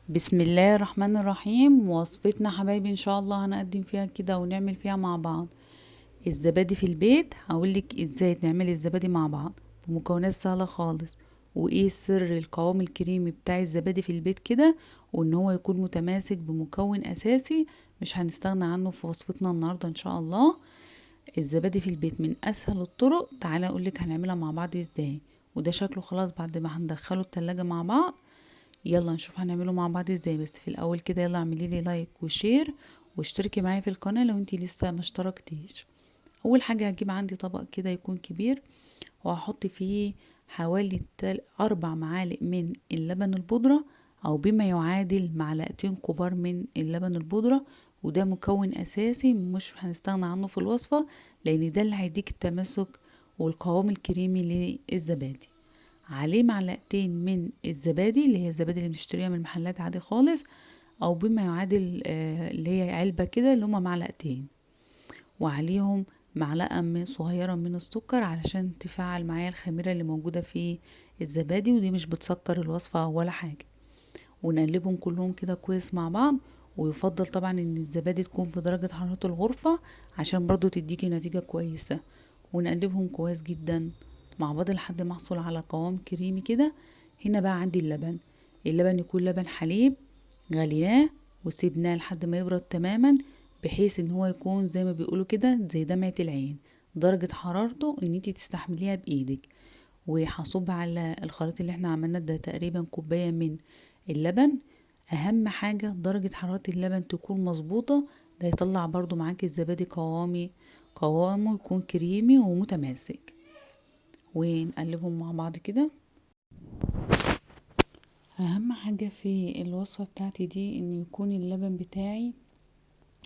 بسم الله الرحمن الرحيم. وصفتنا حبايبي ان شاء الله هنقدم فيها كده ونعمل فيها مع بعض الزبادي في البيت. هقولك ازاي تعملي الزبادي مع بعض بمكونات سهلة خالص، وايه سر القوام الكريمي بتاع الزبادي في البيت كده، وان هو يكون متماسك بمكون اساسي مش هنستغنى عنه في وصفتنا النهارده ان شاء الله. الزبادي في البيت من اسهل الطرق، تعالى اقولك هنعملها مع بعض ازاي. وده شكله خلاص بعد ما هندخله التلاجة مع بعض. يلا نشوف هنعمله مع بعض ازاي. بس في الاول كده يلا اعملي لي like و share واشتركي معايا في القناة لو انتي لسه ما اشتركتيش. اول حاجة هجيب عندي طبق كده يكون كبير، وهحط فيه حوالي 4 معالق من اللبن البودرة، او بما يعادل معلقتين كبار من اللبن البودرة. وده مكون اساسي مش هنستغنى عنه في الوصفة، لان ده اللي هيديك التماسك والقوام الكريمي للزبادي. عليه معلقتين من الزبادي اللي هي الزبادي اللي بنشتريها من المحلات عادي خالص، او بما يعادل اللي هي علبة كده اللي هما معلقتين، وعليهم معلقة صغيرة من السكر علشان تفعل معايا الخميرة اللي موجودة في الزبادي، ودي مش بتسكر الوصفة ولا حاجة. ونقلبهم كلهم كده كويس مع بعض. ويفضل طبعا ان الزبادي تكون في درجة حرارة الغرفة عشان برضو تديكي نتيجة كويسة. ونقلبهم كويس جدا مع بعض لحد ما احصل على قوام كريمي كده. هنا بقى عندي اللبن، اللبن يكون لبن حليب غليناه وسيبناه لحد ما يبرد تماما، بحيث ان هو يكون زي ما بيقولوا كده زي دمعة العين، درجة حرارته ان انتي تستحمليها بايدك. وهصب على الخليط اللي احنا عملناه ده تقريبا كوباية من اللبن. اهم حاجة درجة حرارة اللبن تكون مظبوطة، ده يطلع برضو معاكي الزبادي قوامه يكون كريمي ومتماسك. ونقلبهم مع بعض كده. اهم حاجة في الوصفة بتاعتي دي ان يكون اللبن بتاعي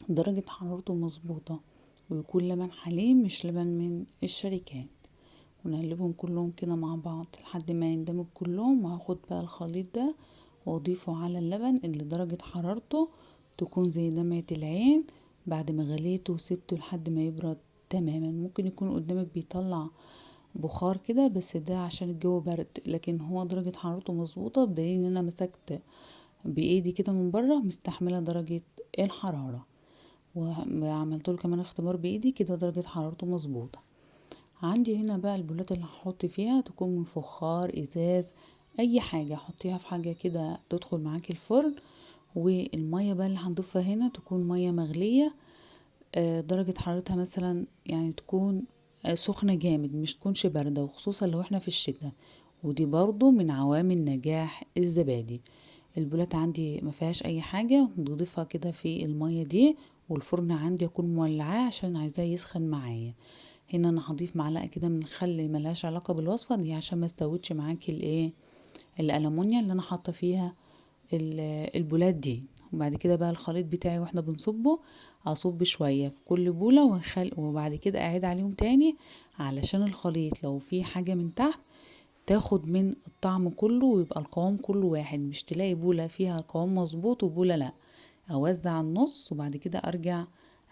درجة حرارته مظبوطة، ويكون لبن حليب مش لبن من الشركات. ونقلبهم كلهم كده مع بعض لحد ما يندمج كلهم. وهاخد بقى الخليط ده واضيفه على اللبن اللي درجة حرارته تكون زي دمعة العين بعد ما غليته وسبته لحد ما يبرد تماما. ممكن يكون قدامك بيطلع بخار كده، بس ده عشان الجو برد، لكن هو درجة حرارته مظبوطة بدليل ان انا مسكت بايدي كده من بره مستحملة درجة الحرارة، وعملت له كمان اختبار بايدي كده درجة حرارته مظبوطة. عندي هنا بقى البولات اللي هحط فيها تكون من فخار، ازاز، اي حاجة حطيها في حاجة كده تدخل معاكي الفرن. والمية بقى اللي هنضيفها هنا تكون مية مغلية، درجة حرارتها مثلا تكون سخنة جامد، مش تكونش باردة، وخصوصا لو احنا في الشتاء. ودي برضو من عوامل نجاح الزبادي. البولات عندي ما فيهاش اي حاجة، نضيفها كده في المية دي، والفرن عندي يكون مولعاه عشان عايزاه يسخن معايا. هنا انا هضيف معلقة كده من الخل ملهاش علاقة بالوصفة دي عشان ما استوتش معاكي الألمونيا اللي انا حاطة فيها البولات دي. وبعد كده بقى الخليط بتاعي واحنا بنصبه اصب شوية في كل بولة، وبعد كده اعيد عليهم تاني علشان الخليط لو في حاجة من تحت تاخد من الطعم كله ويبقى القوام كله واحد، مش تلاقي بولة فيها القوام مظبوط وبولة لا. اوزع النص وبعد كده ارجع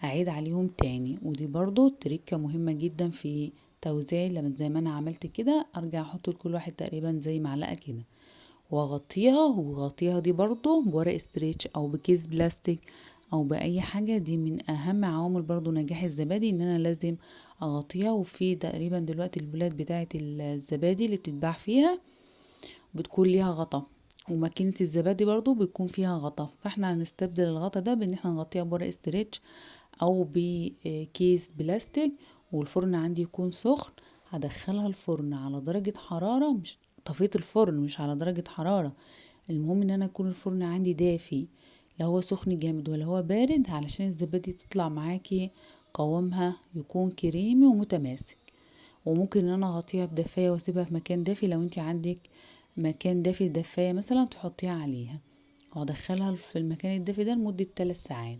اعيد عليهم تاني. ودي برضو تريكة مهمة جدا في توزيع اللبن، زي ما انا عملت كده ارجع احط لكل واحد تقريبا زي معلقة كده واغطيها. وغطيها دي برضو بورق stretch او بكيس بلاستيك او باي حاجة. دي من اهم عوامل برضو نجاح الزبادي ان انا لازم اغطيها. وفي تقريبا دلوقتي البولات بتاعه الزبادي اللي بتتباع فيها بتكون ليها غطا، وماكينة الزبادي برضو بيكون فيها غطا، فاحنا هنستبدل الغطا ده بان احنا نغطيها بورق stretch او بكيس بلاستيك. والفرن عندي يكون سخن، هدخلها الفرن على درجة حرارة، مش طفيت الفرن، مش على درجة حرارة، المهم ان انا يكون الفرن عندي دافي، لا هو سخن جامد ولا هو بارد، علشان الزبادي تطلع معاكي قوامها يكون كريمي ومتماسك. وممكن ان انا اغطيها بدفاية واسيبها في مكان دافي، لو انتي عندك مكان دافي دفاية مثلا تحطيها عليها، وادخلها في المكان الدافي ده لمدة 3 ساعات.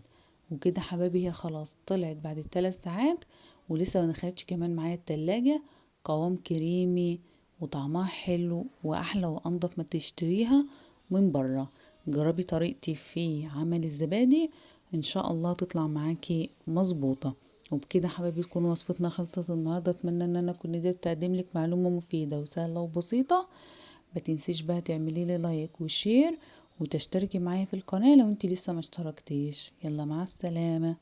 وكده حبايبي هي خلاص طلعت بعد الثلاث ساعات ولسه ما دخلتش كمان معايا التلاجة، قوام كريمي وطعمها حلو واحلى وانضف ما تشتريها من بره. جربي طريقتي في عمل الزبادي ان شاء الله تطلع معاكي مظبوطة. وبكده حبايبي تكون وصفتنا خلصت النهارده. اتمنى ان انا اكون قدرت اقدم لك معلومة مفيدة وسهلة وبسيطة. ما تنسيش بقى تعملي لي like و share وتشتركي معايا في القناة لو انت لسه ما اشتركتيش. يلا مع السلامة.